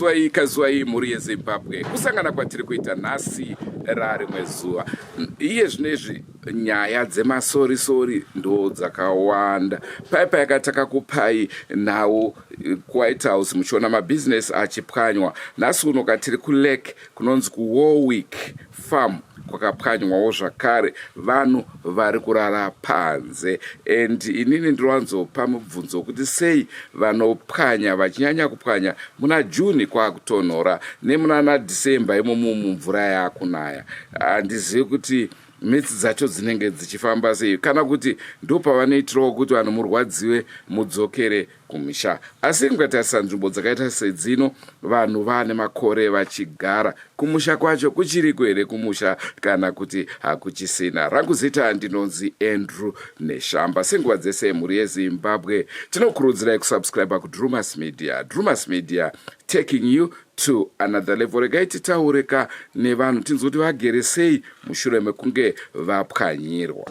Kazuwai, kazuwai mhuri yeZimbabwe. Kusangana kwatiri kuita nhasi rarimwe zuva. Iye zvino izvi nyaya dzemasorisori ndo dzakawanda. Pai payaka takakupai nhau eh, kuWhite House muchiona mabhizinesi achipwanywa. Nhasi uno katiri kuLake kunonzi kuWarwick Farm kwakapwanywawo zvakare vanhu vari kurara panze and inini ndinowanzopa mubvunzo wekuti sei vanopwanya vachinyanya kupwanya muna June kwakutonhora nemunana December imomo mumvura yakunaya handizivi kuti mitsi dzacho dzinenge dzichifamba sei kana kuti ndopavanoitirawo kuti vanhu murwadziwe mudzokere kumisha asi mukatarisa nzvimbo dzakaita sedzino vanhu vane makore vachigara kumusha kwacho kuchiriko here kumusha kana kuti hakuchisina rangu zita ndinonzi Andrew Neshamba senguva dzese mhuri yeZimbabwe tinokurudzirai kusubscribe kuDrumas Media. Drumas Media taking you to another level. Regai titaureka nevanhu tinzwe kuti vagere sei mushure mekunge vapwanyirwa.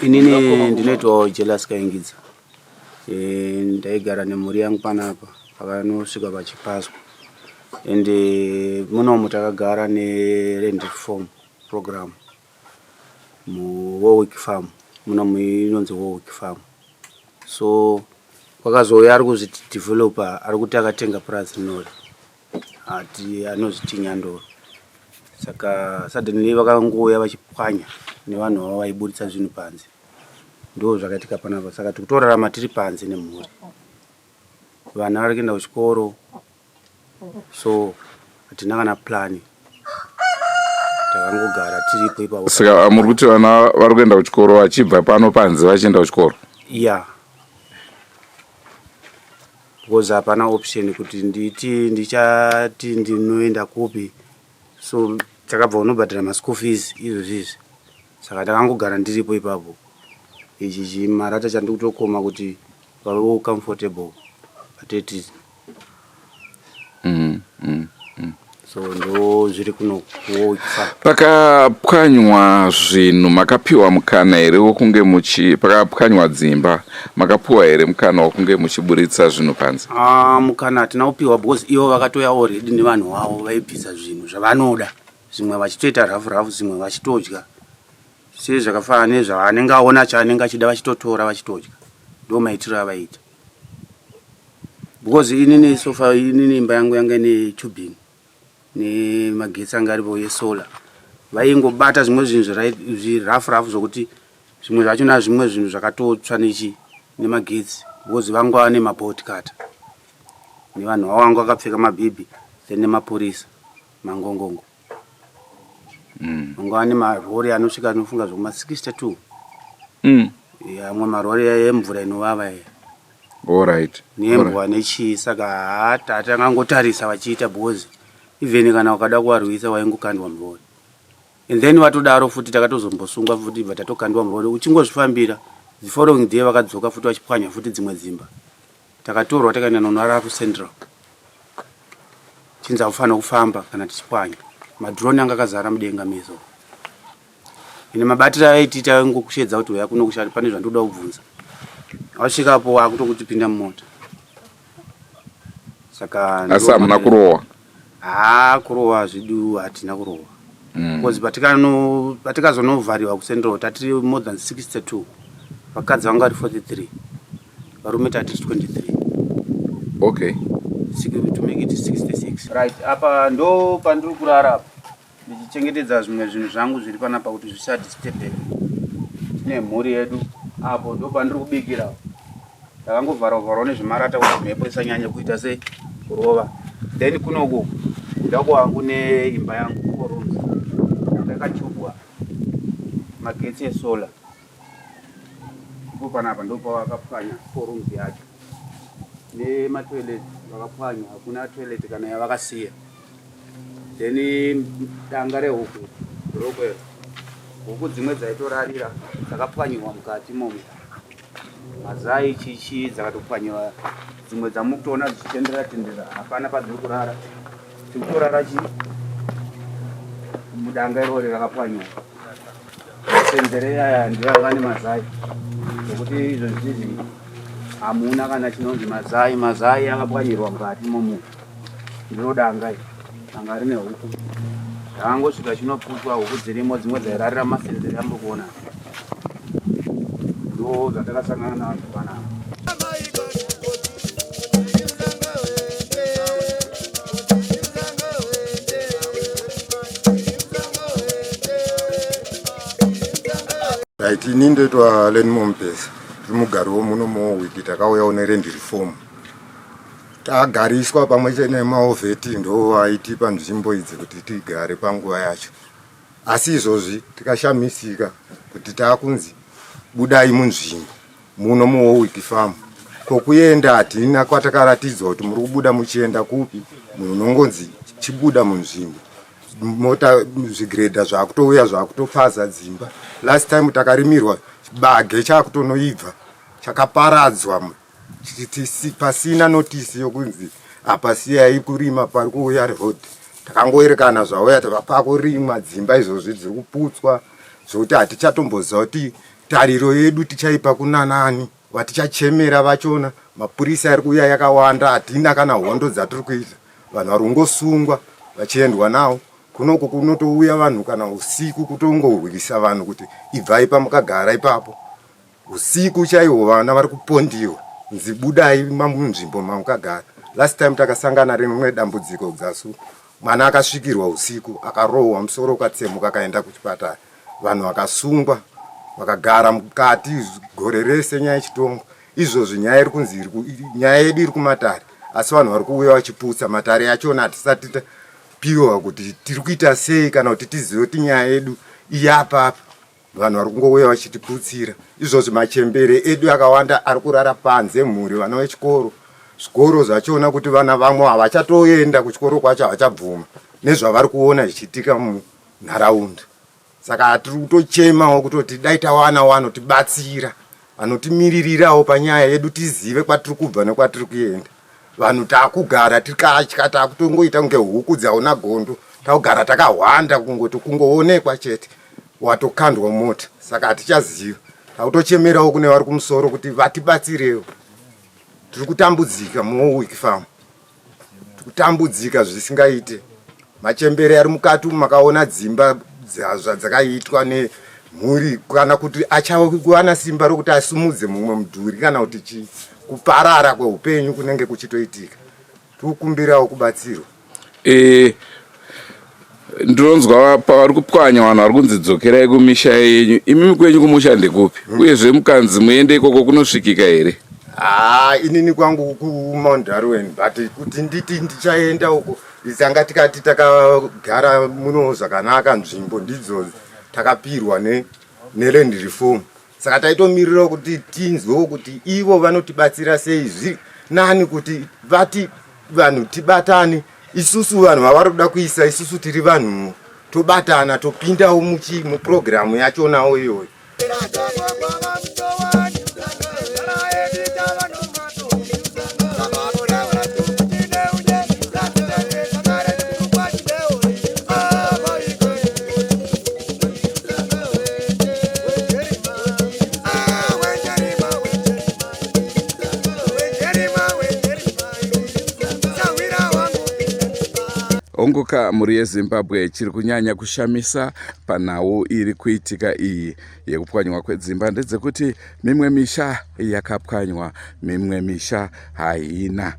Inini ndinoitwa Jealous Kaingidza. E, ndaigara nemhuri yangu panapa pakanosvika pachipazwa and eh, munomu takagara nerand reform program muWarwick Farm munomu inonzi Warwick Farm so kwakazouya ari kuzviti developer ari kuti akatenga purazi rinori ati anozviti Nyandoro saka suddenly vakangouya vachipwanya nevanhu vavo vaiburitsa zvinhu panze ndo zvakaitika panapa saka tikutorarama tiri panze nemhuri vana vari kuenda kuchikoro so hatina kana plani takangogara tiripo ipapo saka muri kuti vana vari kuenda kuchikoro vachibva pano panze vachienda kuchikoro ya yeah. Because hapana option kuti nditi ndichati ndinoenda kupi so takabva unobhadhara maschool fees izvozvi izvi saka ndakangogara ndiripo ipapo ichi chimarata chandikutokoma kuti vavewo comfortable pateti So ndo zviri kuno kuofa. Pakapwanywa zvinhu makapiwa mukana here wokunge muchi pakapwanywa dzimba makapiwa here mukana wokunge muchiburitsa zvinhu panze? Ah, mukana hatina kupiwa because ivo vakatouya already nevanhu vavo vaibvisa zvinhu zvavanoda zvimwe vachitoita rafu rafu zvimwe vachitodya sezvakafanana nezvaanenge aona chaanenge achida vachitotora vachitodya ndo maitiro avaita. Because inini sofa inini imba yangu yanga ine tubing nemagetsi anga aripo yesolar vaingobata zvimwe zvinhu zvirafu rafu zvokuti zvimwe zvacho nazvimwe zvinhu zvakatotsva nechi nemagetsi because vanga vane mabot kata nevanhu vavo vanga vakapfeka mabhibhi then nemapurisa mangongongo vanga vane marori anosvika anofunga zvekuma 62 amwe marori emvura inovava iya Alright. Nembwa nechii saka haa tatangangotarisa vachiita because even kana ukada kuvarwisa waingokandwa murori. And then vatodaro futi takatozombosungwa futi bva tatokandwa murori uchingozvifambira the following day vakadzoka futi vachipwanya futi dzimwe dzimba. Takatorwa takaenda nonorara kuCentral. Chinzi haufanira kufamba kana tichipwanya. Madrone anga akazara mudenga meso. Ine mabatiro aitiita aingokushedza kuti uya kuno kushati pane zvandinoda kubvunza. Wasvikapo wakutokuti pinda mumota. Saka asi hamuna kurohwa? Haa kurohwa zvidu hatina kurohwa. Because patikano patikazonovhariwa kuCentral tatiri more than 62. Vakadzi vanga vari 43. Varume tatiri 23. Okay. To make it 66. Right, apa ndo pandiri kurara apa. Ndichichengetedza zvimwe zvinhu zvangu zviri panapa kuti zvisadistebheke. Tine mhuri yedu apo ndo pandiri kubikira. Ndakangovharwa vharwa nezvimarata kuti mhepo isanyanye kuita se kurova. Then kunoku ndakwangu neimba yangu four rooms. Yakachubwa magetsi esolar. Ipo panapa ndopavakapwanya four rooms yacho. Nematoilet vakapwanya hakuna toilet kana yavakasiya. Then danga rehuku rokwe Huku dzimwe dzaitorarira dzakapwanyiwa mukati imomo. Mazai chichi dzakatopwanyiwa dzimwe dzamukutoona dzichitenderera tenderera hapana padziri kurara. Tiri kutorara chi mudanga irori rakapwanyiwa. Senzere aya ndiyo anga nemazai zvekuti izvo zvichizi hamuna kana chinonzi mazai mazai akapwanyirwa mukati imomo. Ndiro danga iri danga rine huku takangosvika chinoputswa huku dzirimo dzimwe dzairarira masenzeri amuri kuona ndo zvatakasangana nazvo panapa. Right, ini ndoitwa Len Mompesa, ndiri mugari womuno muWarwick, takauyawo neland reform. Tagariswa pamwe chete nemaovheti ndovaitipa nzvimbo idzi kuti tigare panguva yacho. Asi izvozvi tikashamisika kuti taakunzi budai munzvimbo muno muWarwick Farm. Kokuenda hatina kwatakaratidzwa kuti muri kubuda muchienda kupi, munhu unongonzi chibuda munzvimbo. Mota zvigredha zvakutouya zvakutopaza dzimba. Last time takarimirwa chibage chakutonoibva chakaparadzwa pasina notisi yokunzi apa siyai kurima pari kuuya road. Takangoerekana zvauya pakurimwa dzimba izvozvi dziri kuputswa zvokuti hatichatomboziva kuti tariro yedu tichaipa kunanani vatichachemera vachona. Mapurisa ari kuuya yakawanda, hatina kana hondo dzatiri kuita. Vanhu vari kungosungwa vachiendwa nawo kunoku, kunotouya vanhu kana usiku kutongorwisa vanhu kuti ibvai pamukagara ipapo. Usiku chaihwo vana vari kupondiwa nzi budai munzvimbo mamukagara. Last time takasangana rimwe dambudziko dzasu, mwana akasvikirwa usiku akarohwa musoro ukatsemuka akaenda kuchipatara. Vanhu vakasungwa vakagara mukati gore rese nyaya yechitongwa. Izvozvi nyaya iri kunzi nyaya yedu iri kumatare, asi vanhu vari kuuya vachiputsa matare achona. Hatisati tapiwa kuti tiri kuita sei kana kuti tizive kuti nyaya yedu iyapapa. Vanhu vari kungouya vachitiputsira. Izvozvi machembere edu akawanda ari kurara panze, mhuri, vana vechikoro, zvikoro zvachona kuti vana vamwe havachatoenda kuchikoro kwacho, havachabvuma nezvavari kuona zvichiitika munharaunda. Saka tiri kutochemawo kutoti dai tawana wanotibatsira, anotimiririrawo panyaya yedu, tizive kwatiri kubva nekwatiri kuenda. Vanhu takugara tikatya, takutongoita kunge huku dzaona gondo, takugara takahwanda kungoti kungoonekwa chete watokandwa mota. Saka hatichaziva, takutochemerawo kune vari kumusoro kuti vatibatsirewo. Tiri kutambudzika muWarwick Farm, tiri kutambudzika zvisingaite. Machembere ari mukati umu makaona dzimba zvadzakaitwa nemhuri, kana kuti achawana simba rokuti asumudze mumwe mudhuri kana kuti chii, kuparara kweupenyu kunenge kuchitoitika. Tikukumbirawo kubatsirwa. Ndinonzwa pavari kupwanya vanhu vari kunzi dzokerai kumisha yenyu. Imimi kwenyu kumusha ndekupi? Uyezve mukanzi muende ikoko kunosvikika here? Haa, inini kwangu kuMount Darwin, but kuti nditi ndichaenda uko, tanga tikati takagara muno zvakanaka, nzvimbo ndidzo takapirwa neland reform. Saka taitomirirawo kuti tinzwewo kuti ivo vanotibatsira sei. Zviri nani kuti vati vanhu tibatane, isusu vanhu vavari kuda kuisa, isusu tiri vanhu tobatana topindawo mupurogiramu yachonawo iyoyo. Ongoka mhuri yeZimbabwe, chiri kunyanya kushamisa panhau iri kuitika iyi yekupwanywa kwedzimba ndedzekuti mimwe misha yakapwanywa, mimwe misha haina.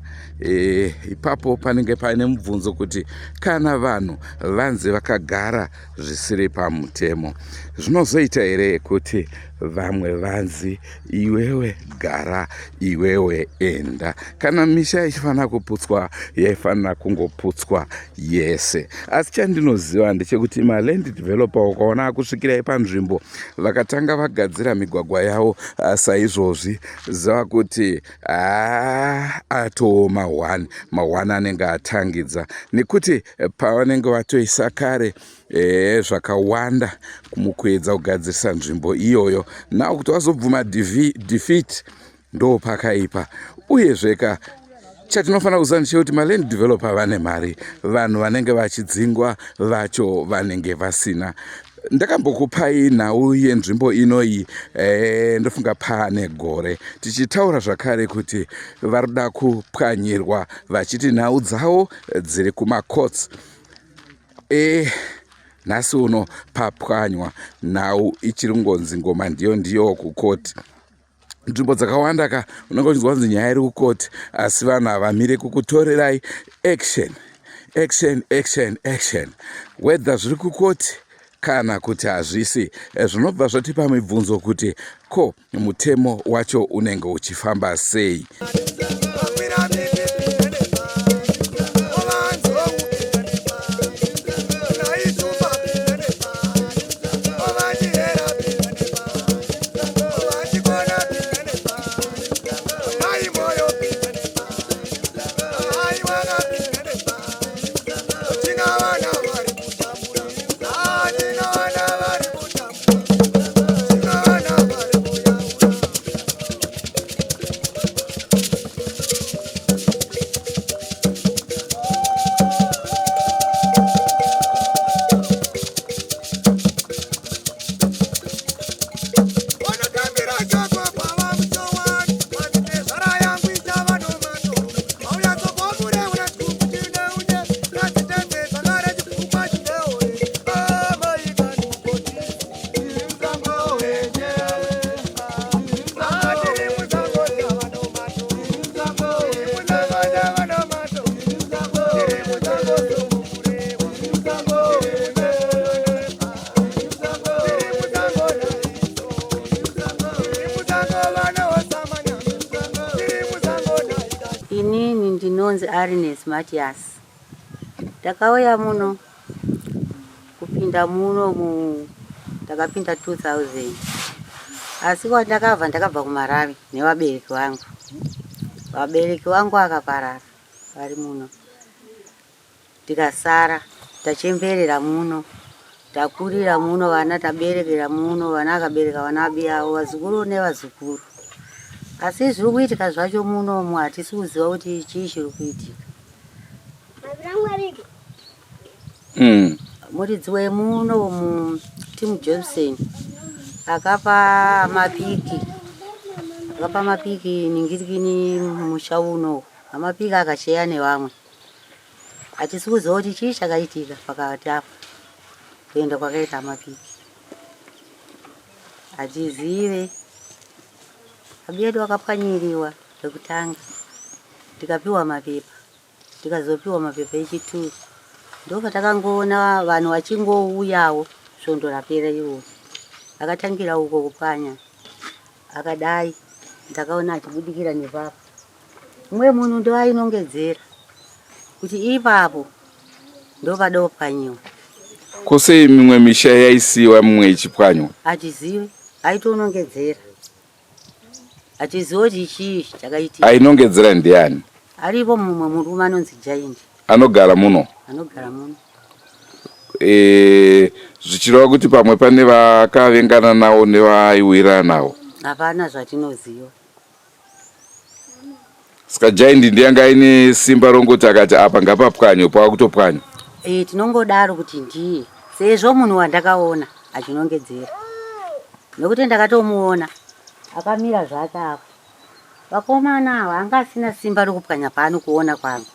Ipapo panenge paine mubvunzo kuti kana vanhu vanzi vakagara zvisiri pamutemo, zvinozoita here kuti vamwe vanzi iwewe gara, iwewe enda? Kana misha ichifanira kuputswa, yaifanira kungoputswa yese. yese. Asi chandinoziva ndechekuti maland developer ukaona akusvikirai panzvimbo vakatanga vagadzira migwagwa yavo ah, saizvozvi ziva kuti haa atoo mahwani mahwani anenge atangidza nekuti eh, pavanenge vatoisa kare e, zvakawanda mukuedza kugadzirisa nzvimbo iyoyo now kuti vazobvuma defeat ndo pakaipa uyezveka chatinofanira kuziva ndechekuti maland developer vane mari vanhu vanenge vachidzingwa vacho vanenge vasina ndakambokupai nhau yenzvimbo inoyi e, ndofunga paane gore tichitaura zvakare kuti varikuda kupwanyirwa vachiti nhau dzavo dziri kumacourts e, nhasi uno papwanywa nhau ichiri kungonzi ngoma ndiyo ndiyo kukoti nzvimbo dzakawanda ka unenge uchinzwa kunzi nyaya iri kukoti asi vanhu havamire kukutorerai action action action action whether zviri kukoti kana kuti hazvisi eh, zvinobva zvatipa mibvunzo kuti ko mutemo wacho unenge uchifamba sei Inini ndinonzi Arines Matias. Ndakauya muno kupinda muno mu ndakapinda 2000 asi kwandakabva ndakabva kumaravi nevabereki vangu. Vabereki vangu akaparara vari muno tikasara tachemberera muno takurira muno vana taberekera muno vana akabereka vana abiyavo vazukuru nevazukuru asi zviri kuitika zvacho munomu hatisi kuziva kuti chii chiri kuitika mm. Muridzi wemuno umu Tim Johnson akapa mapiki akapa mapiki ningirikini musha uno amapiki akasheya nevamwe hatisi kuziva kuti chii chakaitika pakati apo kuenda kwakaita amapiki hatizive abiyedu akapwanyiriwa rekutanga tikapiwa mapepa Tikazopiwa mapepa echituru ndopatakangoona vanhu vachingouyawo svondo rapera iroro. Akatangira uko kupwanya akadai ndakaona achibudikira nepapa. Mumwe munhu ndoainongedzera kuti ipapo ndopada kupwanyiwa. Ko sei mimwe misha yaisiiwa mimwe ichipwanywa? Hatizive, aitonongedzera. Hatizive kuti chii chakaitika. Ainongedzera ndiani? Aripo mumwe murume anonzi Giant. Anogara muno? Anogara muno. E, zvichireva kuti pamwe pane vakavengana nawo nevaiwirirana nawo? Hapana zvatinoziva. Saka Giant ndiye anga aine simba rongoti akati apa ngapapwanywe pava kutopwanywa. E, tinongodaro kuti ndiye sezvo munhu wandakaona achinongedzera nekuti ndakatomuona akamira zvake apo vakomana ava anga asina simba rokupwanya pano kuona kwangu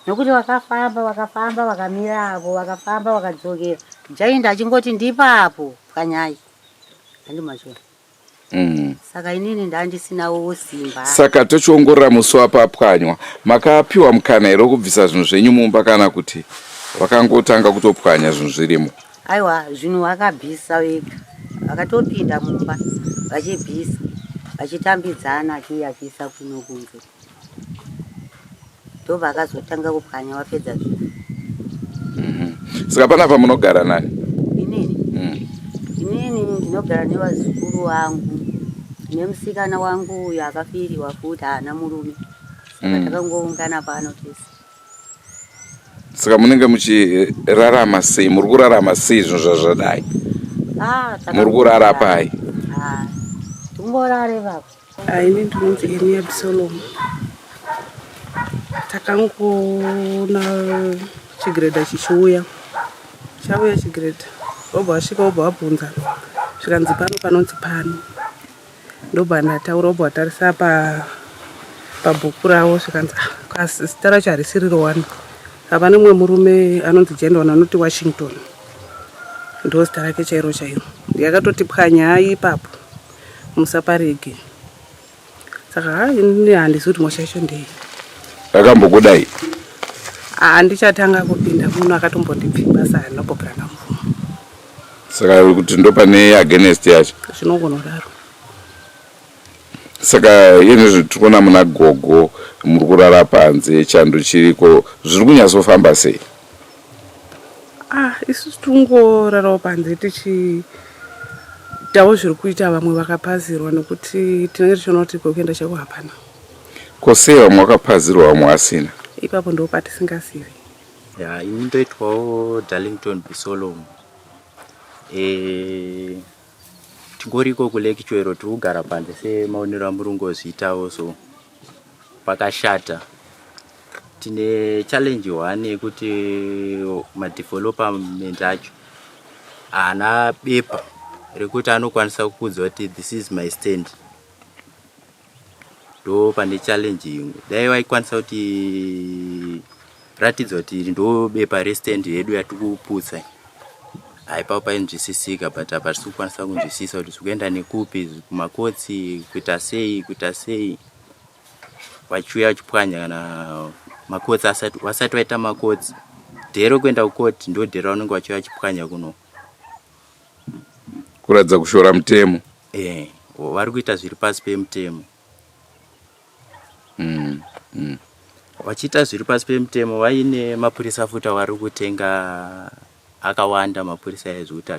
nokuti vakafamba vakafamba vakamira apo vakafamba vakadzokera Giant achingoti ndipapo pwanyai handimazvona mm. Saka inini ndandisinawo simba. Saka tochiongorora musi wapapwanywa, makapiwa mukana here wekubvisa zvinhu zvenyu mumba kana kuti vakangotanga kutopwanya zvinhu zvirimo? Aiwa, zvinhu vakabvisa vega, vakatopinda mumba vachibvisa vachitambidzana achiuya achiisa kuno kunze, ndovakazotanga kupwanya vapedza zvinhu. Saka panapa munogara nani? Inini? Inini ndinogara nevazukuru vangu nemusikana wangu uyo akafiriwa futi haana murume. Saka takangoungana pano tese. Saka munenge muchirarama sei? Muri kurarama sei zvinhu zvazvadai? Ah, Muri kurara pai? Ah, tingorare baba. Ini ndinonzi Enia Bisolomu. Takangoona chigiredha chichiuya. Chauya chigiredha, wobva wasvika wobva wabvunza zvikanzi pano panonzi pano. Ndobva ndataura wobva watarisa pa pabhuku ravo zvikanzi ah, kasi zita racho harisiriro wani. Saka pane mumwe murume anonzi Jendon anoti Washington. Ndo zita rake chairo chairo. Yakatoti pwanyai ipapo. Musaparege. Saka ha ini handizivi kuti mhosva yacho ndei. Akambokudai? Handichatanga kupinda muno akatombondipfimba saka handinombobvira ndamubvuma. Saka kuti ndopane against yacho? Zvinongonodaro. Saka iyezvi tiri kuona muna gogo muri kurara panze, chando chiriko, zviri kunyatsofamba sei? Ah, isu tongorarawo panze tichiitawo zviri kuita vamwe vakapazirwa nekuti tinenge tichiona kuti kwekuenda chako hapana. Ko sei vamwe vakapazirwa vamwe vasina? Ipapo ndo patisingazivi. Ya, ini ndoitwawo Darlington Bisolomu. Tingoriko kuLake Chwero tiri kugara panze semaonero amuri kungozviitawo so pakashata. Tine challenge one yekuti madevelopment acho haana bepa rekuti anokwanisa kukuudza kuti this is my stand. Ndo pane challenge imwe. Dai vaikwanisa kuti ratidza kuti iri ndo bepa restand yedu yatiri kuputsa. Haipapo painzwisisika but apa hatisi kukwanisa kunzwisisa kuti zviri kuenda nekupi, kumakotsi, kuita sei, kuita sei. Vachiuya vachipwanya kana makotsi asati vasati vaita makotsi. Dhero kuenda kukoti ndo dhero ravanenge vachiuya vachipwanya kuno. Kuratidza kushora mutemo. Vari kuita zviri pasi pemutemo. Vachiita zviri pasi pemutemo vaine mapurisa futi avari kutenga akawanda mapurisa aya zvekuti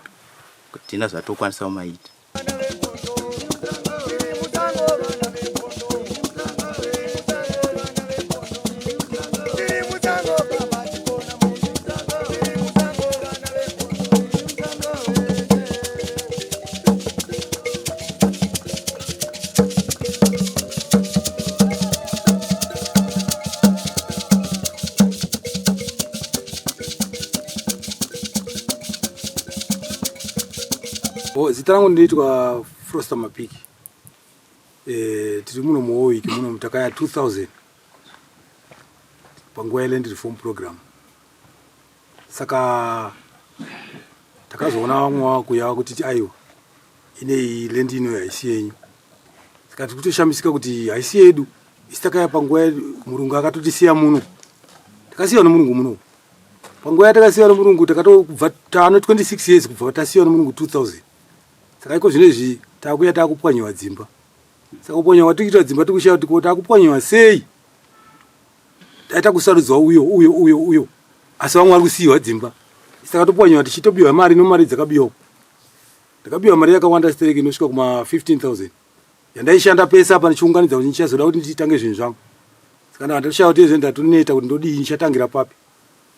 hatina zvatokwanisa kumaita. Oh, zita rangu ndinoitwa Froster Mapiki. Tiri muno muWarwick muno mutakaya 2000 panguva yeland reform program. Saka takazoona vamwe vakuya vakutiti aiwa inei land ino haisi yenyu. Saka tiri kutoshamisika kuti haisi yedu. Isi takaya panguva murungu akatotisiya muno. Takasiyiwa nemurungu muno. Panguva yatakasiyiwa nemurungu takatobva taano 26 years kubva tasiyiwa nemurungu 2000. Saka iko zvino izvi takuya takupwanyiwa dzimba. Saka kupwanyiwa kwatikuitwa dzimba tikushaya kuti ko takupwanyiwa sei? Taita kusarudzwa uyo uyo uyo uyo. Asi vamwe vari kusiyiwa dzimba. Saka topwanyiwa tichitobiwa mari nomari dzakabiwa. Ndakabiwa mari yakawanda stereki inosvika kuma 15000. Yandaishanda pese apa ndichiunganidza kuti ndichazoda kuti nditange zvinhu zvangu. Saka ndatoshaya kuti izvo ndatoneta kuti ndodii ndichatangira papi.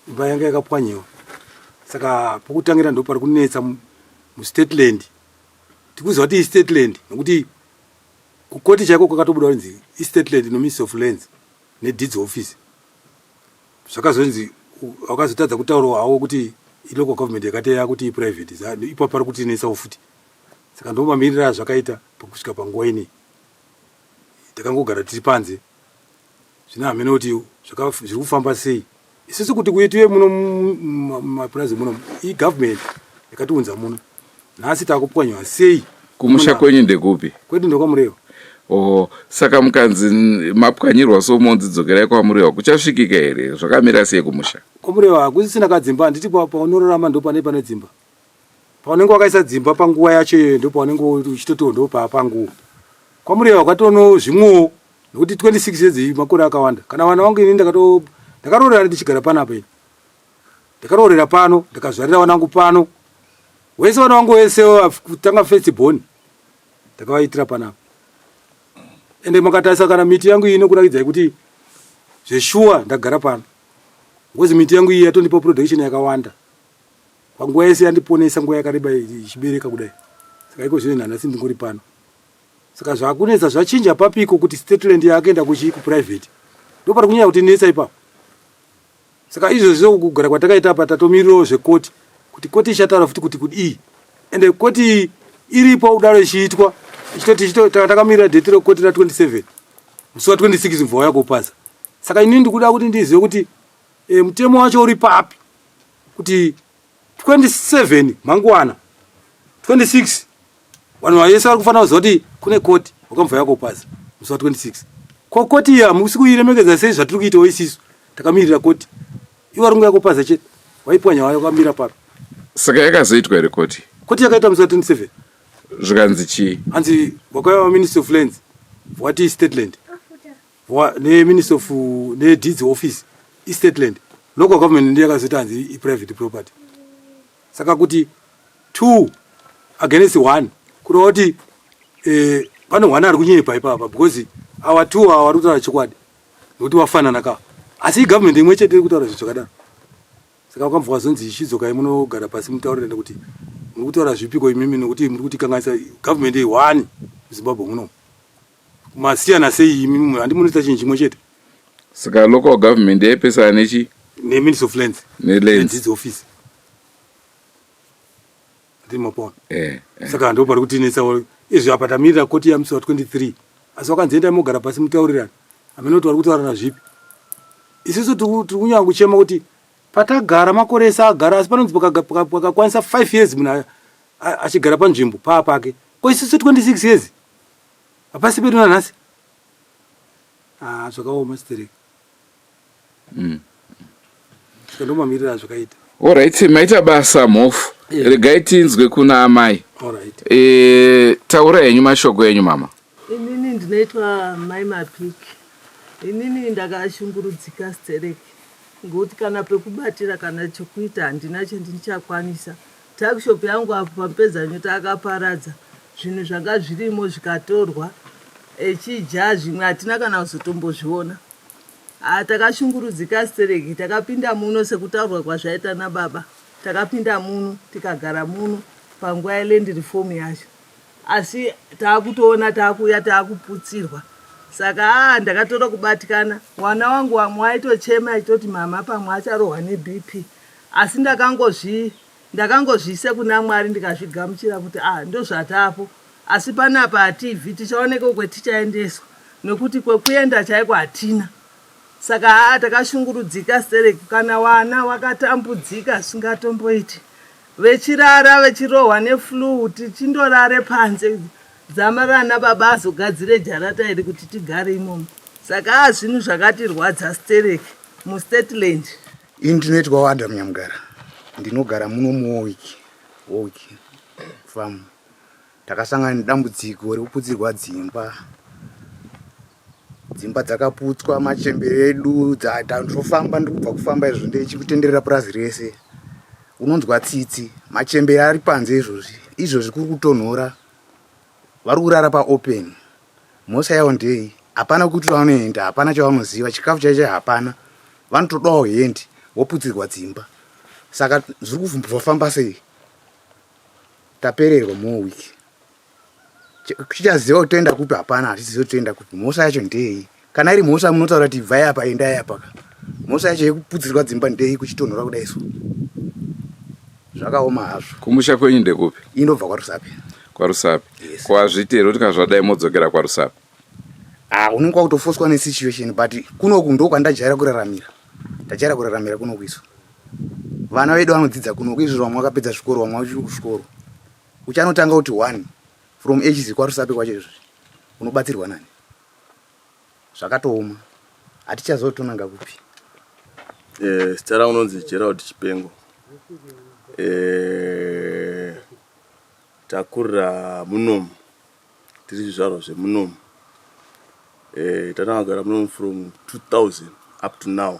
Imba yanga yakapwanyiwa. Saka pokutangira ndo pari kunetsa mustateland. Tikuziva kuti istateland nokuti kukoti chaiko kwakatobuda kunzi istateland noMinister of Lands neDeeds Office. Zvakazonzi vakazotadza kutaurawo hawo kuti ilocal government yakati yakuti iprivate. Ipapo pari kutinetsawo futi. Saka ndomamirira azvakaita pakusvika panguva inei. Takangogara tiri panze. Zvino hameno kuti zviri kufamba sei. Isusu kuti kuye tive muno mumapurazi muno igovernment yakatiunza muno. Nhasi takupwanyiwa sei? Kumusha kwenyu ndekupi? Kwedu ndekwaMurewa. Oh, saka mukanzi mapwanyirwa so monzi dzokerai kwaMurewa kuchasvikika here? Zvakamira sei kumusha? KwaMurewa hakusisina kadzimba handiti paunorarama ndopane pane dzimba. Paunenge wakaisa dzimba panguva yacho iyoyo ndopaunenge uchitotiwo ndopaapanguva. KwaMurewa kwatono zvimwewo nokuti 26 years iyi makore akawanda. Kana vana vangu ini ndakato ndakaroorana ndichigara panapa ini. Ndakaroorera pano, ndakazvarira vana vangu pano. Wese vana vangu wese kutanga first born ndakavaitira panapa. Ende makatarisa kana miti yangu iyi inokurakidzai kuti zveshuwa ndagara pano. Ngozi miti yangu iyi yatondipa production yakawanda. Panguva yese yandiponesa nguva yakareba ichibereka kudai. Saka iko zvino nanhasi ndingori pano. Saka zvakunetsa zvachinja papiko kuti state land yakuenda kuchi kuprivate. Ndopari kunyanya kutinetsa ipapo. Saka izvozvo kugara kwatakaita apa tatomirirawo zvekoti kuti koti ichataura futi kuti kudii. Ende koti iripo kudaro ichiitwa ichitoti takamirira date rekoti ra 27 musi wa 26 mvura yakupaza. Saka inini ndikuda kuti ndizive kuti e, mutemo wacho uri papi kuti 27 mangwana 26 vanhu vese vari kufanira kuziva kuti kune koti wakamva yakopaza musi wa 26 ko koti iya musi kuiremekedza sei zvatiri kuitawo isisu takamirira koti ivo vari kunge yakopaza chete waipwanya wayo wakamira papi saka yakazoitwa here koti koti yakaitwa musi wa 27 zvikanzi chii hanzi wakauya vaministry of lands wati state land neministry of nedeeds office istate land local government ndiyo yakazoita hanzi iprivate property saka kuti two against one kureva kuti eh, pane one ari kunyepa ipapa because awa two awa vari kutaura chokwadi nekuti wafanana ka asi igovernment imwe chete iri kutaura zvinhu zvakadaro saka wakabva wazonzi chidzokai munogara pasi mutaurirane kuti muri kutaura zvipiko imimi nekuti muri kutikanganisa government one muzimbabwe munomu masiyana sei imi handi munoita chinhu chimwe chete saka local government yaipesana nechi neministry of lands nelands office ndiri mapona eh, eh. saka ndo pari kutinetsa izvi apa tamirira koti yamusi wa 23 asi wakanzi endai mogara pasi mutaurirana hameno kuti vari kutaurana zvipi isusu tiri kunyanya kuchema kuti patagara makore ese agara asi panonzi pakakwanisa 5 years munhu achigara panzvimbo paa pake ko isusu 26 years hapasi pedu nanhasi ah, zvakaoma chitereki mm. Saka ndomamiriro azvakaita. Alright, maita basa mhofu. Yeah. Regai tinzwe kuna amai. Alright. E, taura henyu mashoko enyu mama. Inini ndinoitwa mai Mapiki. Inini ndakashungurudzika stereki ngokuti kana pekubatira kana chokuita handina chandinichakwanisa. Tuckshop yangu apo paMupedzanyota akaparadza zvinhu zvanga zvirimo zvikatorwa echija zvimwe hatina kana kuzotombozviona. Haa takashungurudzika stereki takapinda muno sekutaurwa kwazvaita nababa takapinda muno tikagara muno panguva yeland reform yacho asi taakutoona taakuuya taakuputsirwa saka haa ndakatora kubatikana mwana wangu wamwe aitochema achitoti mama pamwe acharohwa nebp asi ndakangozvi ndakangozviisa kuna mwari ndikazvigamuchira kuti ah ndozvatapo asi panapa hatibvi tichaoneka kwetichaendeswa nokuti kwekuenda chaiko hatina saka haa takashungurudzika stereki kana wana wakatambudzika zvisingatomboiti vechirara vechirohwa neflu tichindorare panze dzamara ana baba azogadzire jarata iri kuti tigare imomo saka haa zvinhu zvakatirwadza stereki mustateland Ini ndinoitwawo Adam Nyamugara, ndinogara muno muWarwick, Warwick Farm. Takasangana nedambudziko rekuputsirwa dzimba, dzimba dzakaputswa, machembere edu ndofamba ndikubva kufamba izvo ndechikutenderera purazi rese, unonzwa tsitsi. Machembere ari panze izvozvi, izvozvi kuri kutonhora, vari kurara paopen. Mhosva yavo ndei? Hapana kuti vanoenda, hapana chavanoziva, chikafu chaicho hapana. Vanotodawo hendi voputsirwa dzimba. Saka zviri kufamba sei? Tapererwa more week. Tichaziva kuti toenda kupi hapana, hatizivi kuti toenda kupi. Mhosva yacho ndei? Kana iri mhosva munotaura kuti ibvai apa endai apa ka. Mhosva yacho yekuputsirwa dzimba ndei kuchitonhora kudai so. Zvakaoma hazvo. Kumusha kwenyu ndekupi? Indobva kwaRusape. KwaRusape. Yes. Ko hazviiti here kuti kana zvadai modzokera kwaRusape? Ah, unenge wakutofoswa nesituation but kunoku ndo kwandajaira kuraramira. Ndajaira kuraramira kunoku isu. Vana vedu vanodzidza kunoku izvo vamwe vakapedza zvikoro vamwe vachiri kuzvikoro. Uchanotanga kuti one from ages kwaRusape kwacho izvozvi unobatsirwa nani? Zvakatooma hatichaziva kuti tonanga kupi. Eh, zita rangu unonzi Gerald Chipengo. Eh, takurira munomu tiri zvizvarwa zvemunomu. Eh, tatanga kugara munomu from 2000 up to now.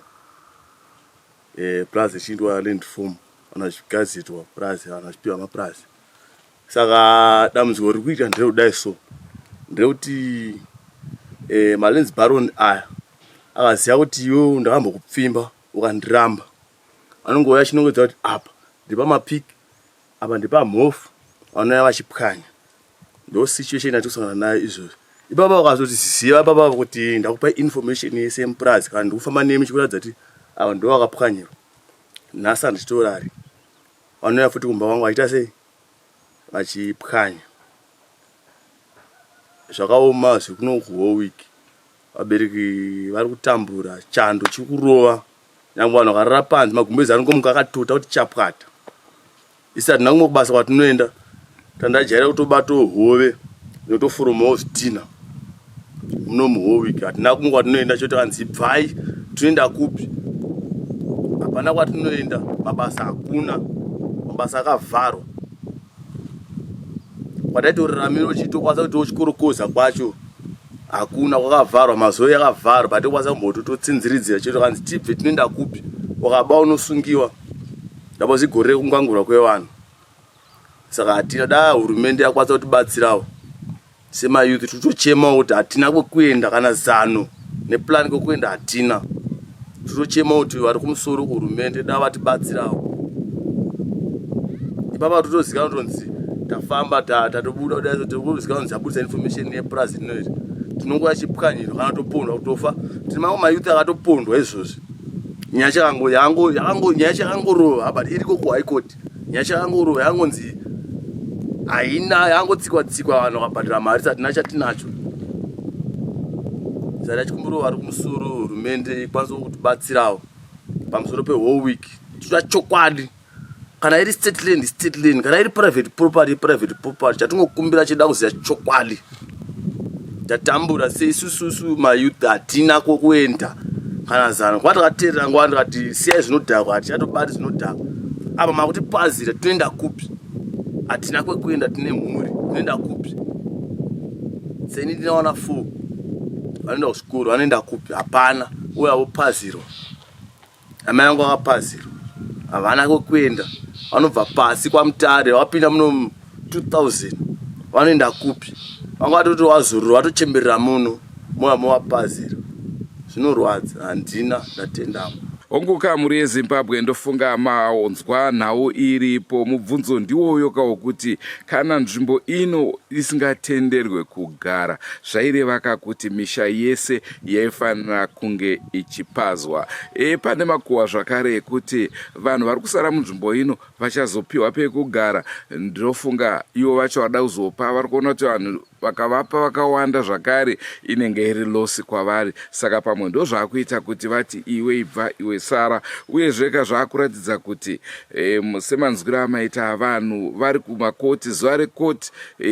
Eh, purazi ichiitwa land form vanhu vachigazitwa purazi vanhu vachipiwa mapurazi saka dambudziko riri kuita nderekudai so nderekuti eh, malands baron aya akaziva kuti iwewe ndakambokupfimba ukandiramba anongouya achinongedza kuti apa ndepamapik apa ndepamhofu vanouya vachipwanya ndo situation yatikusangana nayo izvozvi ipapa ukazoti ziva ipapa kuti ndakupa information yese yemupurazi kana ndikufamba nemi chikuratidza kuti ava ndo vakapwanyirwa nhasi handichitorari vanouya futi kumba kwangu vachiita sei vachipwanya zvakaoma zvekuno kuhowick vabereki vari kutambura chando chiri kurova nyangwe vanhu vakarara panze magumbezi anongomuka akatota kuti chapwata Isu hatina kumwe kubasa kwatinoenda tandajaira kutobatawo hove notoforomawo zvitinha muno muHowick. Hatina kumwe kwatinoenda choti kanzi ibvai tinoenda kupi? Hapana kwatinoenda, mabasa hakuna, mabasa akavharwa. Kwataitoraramirwa uchitokwanisa kuitawo chikorokoza kwacho hakuna, kwakavharwa, mazoe yakavharwa, patokwanisa kumbototsinziridzira chete kanzi tibve tinoenda kupi? Wakaba unosungiwa. Ndapa zigore rekungwangurwa kwevanhu saka hatina da hurumende yakwanisa kutibatsirawo semayouth titochemawo kuti hatina kwekuenda kana zano neplan kwekuenda hatina titochema kuti vari kumusoro kuhurumende da vatibatsirawo ipapa totozikanwa kutonzi tafamba tatobuda kudai totozikanwa kunzi tabudisa information yepurazi rino iri tinongova chipwanyirwa kana topondwa kutofa tine mamwe mayouth akatopondwa izvozvi nyaya chakango yango yango nyaya chakangorova but iriko ku high court nyaya chakangorova yangonzi haina yangotsikwa tsikwa vanhu vakabhadhara mari hatina chatinacho saka chikumbiro vari kumusoro hurumende ikwanise kutibatsirawo pamusoro pewhole week toda chokwadi kana iri state land state land kana iri private property private property chatingokumbira chida kuziva chokwadi tatambura seisususu mayouth hatina kwokuenda kana zano kwa takateerera nguva ndikati siyai zvinodhakwa hatichatobati zvinodhakwa apa makutipazira tinoenda kupi hatina kwekuenda tine mhuri tinoenda kupi seni ndinawana four vanoenda kuzvikoro vanoenda kupi hapana uye avopazirwa Amai vangu vakapazirwa havana kwekuenda vanobva pasi kwamutare vapinda muno 2000 vanoenda kupi vanga vatoti wazorora vatochemberera muno moya movapazira zvinorwadza handina ndatendamo Honguka mhuri yeZimbabwe ndofunga maonzwa nhau iripo. Mubvunzo ndiwoyo ka wokuti kana nzvimbo ino isingatenderwe kugara zvairevaka kuti misha yese yaifanira kunge ichipazwa. E, pane makuhwa zvakare ekuti vanhu vari kusara munzvimbo ino vachazopiwa pekugara. Ndofunga ivo vacho vada kuzopa vari kuona kuti vanhu vakavapa vakawanda zvakare inenge iri losi kwavari saka pamwe ndozvaakuita kuti vati iwe ibva iwe sara uyezveka zvaakuratidza kuti e, semanzwiro amaita vanhu vari kumakoti zuva rekoti e,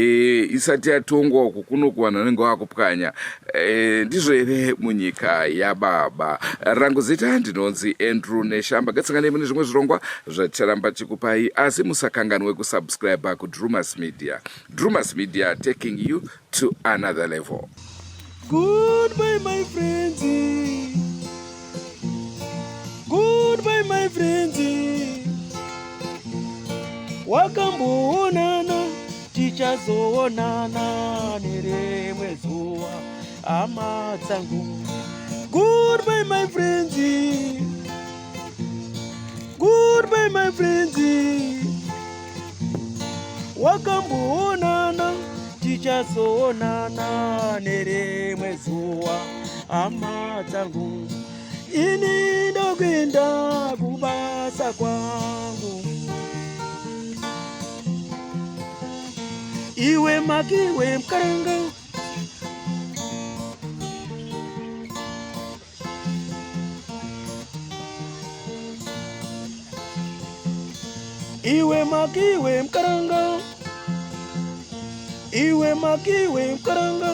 isati yatongwa uku kunoku vanhu vanenge vakupwanya e, ndizvo here munyika yababa rangu zita ndinonzi andrew neshamba gatsanganei mune zvimwe zvirongwa zvaticharamba chikupai asi musakanganwe kusubscribe kudrumas media drumas media taking you to another level Goodbye my friends. Goodbye my friends. Wakamboonana tichazoonana nerimwe zuva hama dzangu. Goodbye my friends. Goodbye my friends. Wakamboonana tichazoonana nerimwe zuva hama dzangu. Ini ndokuenda kubasa kwangu. Iwe makiwe mkaranga Iwe makiwe mkaranga Iwe makiwe mkaranga